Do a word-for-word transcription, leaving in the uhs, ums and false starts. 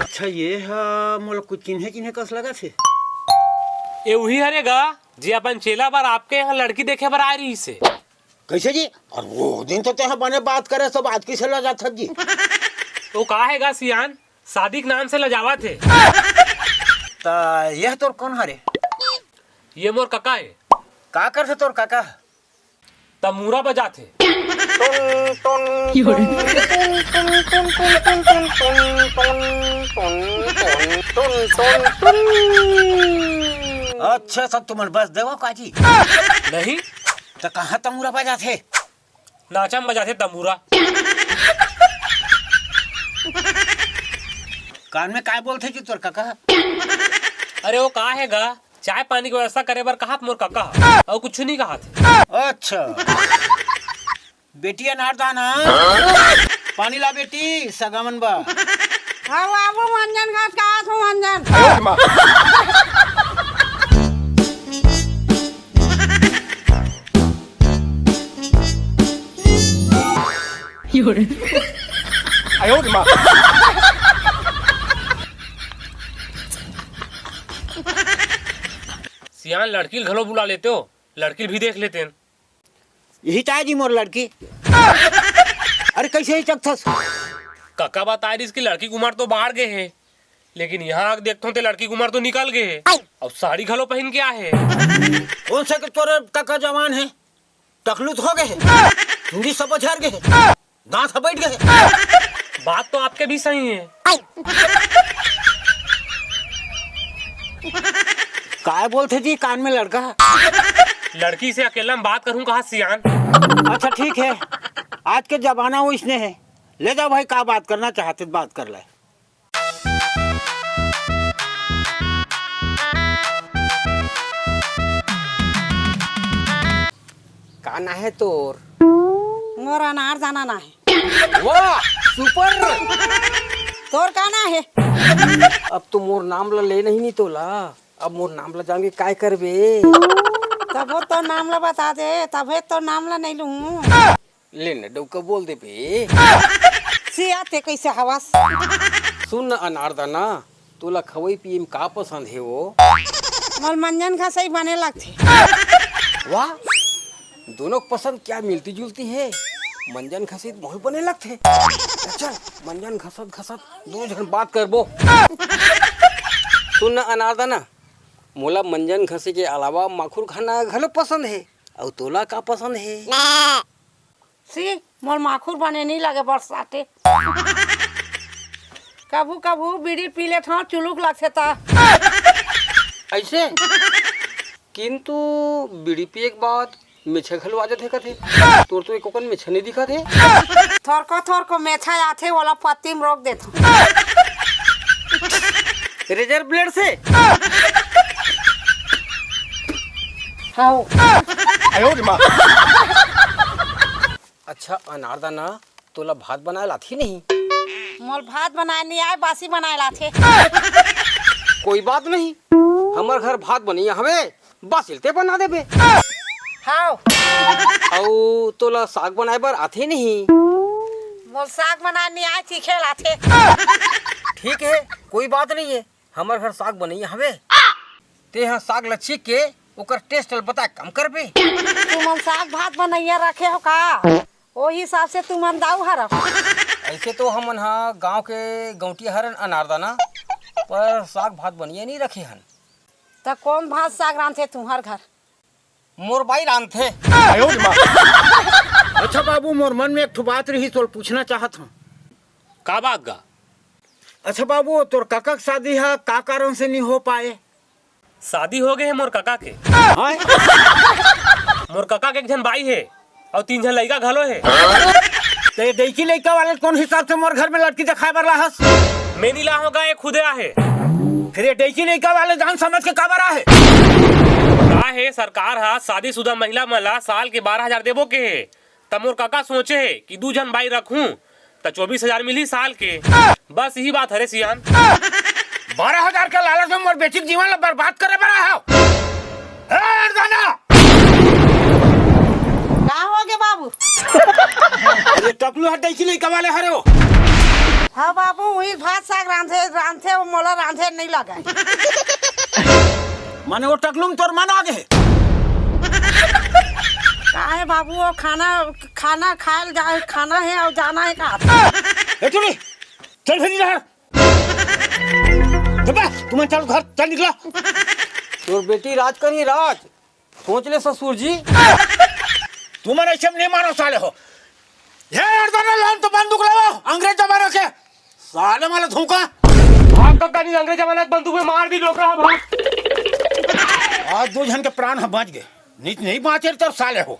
अच्छा, ये हा मोला कुछ चिन्हे चिन्हे कस लगथे। ये उही हरे गा, जे अपन चेला बर आपके यहाँ लड़की देखे बर आए रहिस हे। कइसे जी? अउ वो दिन तो तेहा बने बात करे, सब आज कइसे लजाथस जी? तो का हे गा सियान, शादी के नाम से लजावत हे। त ये तोर कोन हरे? ये मोर कका हे। का करथे तोर कका? तमूरा बजाथे। अच्छा, सब तुमन बस देवो का जी? नहीं। त कहाँ तमूरा बजाथे? नाचा म बजाथे तमूरा। कान में काय बोलथे जी तोर कका? अरे वो का हे गा, चाय पानी के व्यवस्था करे बर कहत मोर कका ह, अउ कुछु नहीं कहत हे। अच्छा। बेटी अनारदाना, पानी ला बेटी, सगा मन बा। हाँ बाबू, मंजन घास खात हूँ, मंजन। सियान लड़की ल घलो बुला लेते हो, लड़की ल भी देख लेते हैं। यही चाहे जी मोर लड़की। अरे कइसे हिचकथस? कका बताए रिहिस कि लड़की के उमर तो बाढ़ गे हे, लेकिन यहाँ आके देखथों ते लड़की के उमर तो निकल गे हे। अउ साड़ी घलो पहिन के आए हे। कोन से के तोरे कका जवान हे? टकलू तो हो गे हे। चूड़ी सब झर गे हे। दांत ह बैठ गे हे। बात तो आपके भी सही हे। काय बोलथे जी कान में लड़का? लड़की से अकेला में बात करूं कहा सियान? अच्छा ठीक हे, आज के जमाना वइसने हे। ले जाओ भाई, का बात करना चाहते त बात कर ले। का ना हे तोर? मोर अनारदाना ना हे। वाह, सुपर। तोर का ना हे? अब तो मोर नाम ला ले नहीं, नहीं तोला। अब मोर नाम ला जान के काय करबे? तभो तो नाम ला बता दे, तभे तो नाम ला नहीं लूं। ले न डउका बोल देबे। सिया ते कइसे हवस? सुन न अनारदाना, तोला खवई पिए में का पसंद हे वो? मोर मंजन घसई बने लगथे। वाह, दोनों के पसंद क्या मिलती जुलती हे। मंजन घसई त मोल बने लगथे। चल, मंजन घसत घसत दू झन बात करबो। सुन न अनारदाना, मोला मंजन घसे के अलावा माखुर खाना घलो पसंद हे। अउ तोला का पसंद हे? सी, मोर माखुर बने नी लगे बरसाते। कभू कभू बीड़ी पी लेथंव, चुलुक लगथे त। अइसे? किंतु बीड़ी पिए के बाद मेछा घलो आ जाथे कथे। तोर तो एको कन मेछा नइ दिखत हे। थोरको थोरको मेछा आथे, ओला पत्ती म रोक देथंव। रेजर ब्लेड से? हाव। अच्छा अनारदाना, तोला भात बनाए ल आथे नहीं? मोल भात बनाए नहीं आए, बासी बनाए ल आथे। कोई बात नहीं, हमर घर भात बनइया हवे, बासी ल ते बना देबे। हाव। अउ तोला साग बनाए बर आथे नहीं? मोल साग बनाए नहीं आए, चीखे ल आथे। ठीक हे, कोई बात नहीं हे, हमर घर साग बनइया हवे। तेहा साग ल चीख के ओकर टेस्ट ल बताए कम करबे। तुमन साग भात बनइया रखे हो का? ओ हिसाब से तुमन दाऊ हरव। अइसे तो हमन ह गांव के गौंटिया हरन अनारदाना, पर साग भात बनइया नइ रखे हन। त कोन भात साग रांधथे तुंहर घर? मोर बाई रांधथे। अच्छा बाबू, मोर मन में एक ठो बात रहिस, तोल पूछना चाहत हंव। का बात गा? अच्छा बाबू, तोर कका के शादी ह का कारण से नइ हो पाए? शादी हो गे हे मोर कका के। हाय? मोर कका के एक झन बाई हे अउ तीन झन लइका घलो हे। ते डइकी लइका वाले कोन हिसाब से मोर घर में लड़की देखाए बर लाहस? मैं नी लाहूं गा, ये खुदे आहे। फिर ये डइकी लइका वाले जान समझ के काबर आहे? का हे, सरकार ह शादीशुदा महिला मन ला साल के बारह हजार देबो के हे, त मोर कका सोचे हे कि दू झन बाई रखूं, त चौबीस हजार मिलही साल के। बस इही बात हरे सियान। बारह हजार के लालच में मोर बेटी के जीवन ला बर्बाद करे बर आए हव। ए, अरदाना! का हो गे बाबू? ये टकलू हटे इसी लइका वाले हरे हो। हाँ बाबू, वही भात साग रांधे रांधे, वो मोला रांधे नहीं लगे। माने वो टकलू म तोर मन आ गे हे। काहे बाबू, वो खाना, खाना खायल जाए, खाना है और जाना है का? ए टुनी, चल फिर इधर। चुप है, तुमन चल घर, चल निकला। तोर बेटी राज करी राज। सोच ले ससुर जी। तुमन ऐसे नहीं मानो साले हो। ये अर्दन लान तो बंदूक लावा, अंग्रेज जमाना के। साले माला धोखा। भाग कक्का नहीं, अंग्रेज जमाना के बंदूक में मार भी लोग रहा भाग। आज दो जन के प्राण ह बच गए, नहीं, नहीं बाँचे तो साले हो।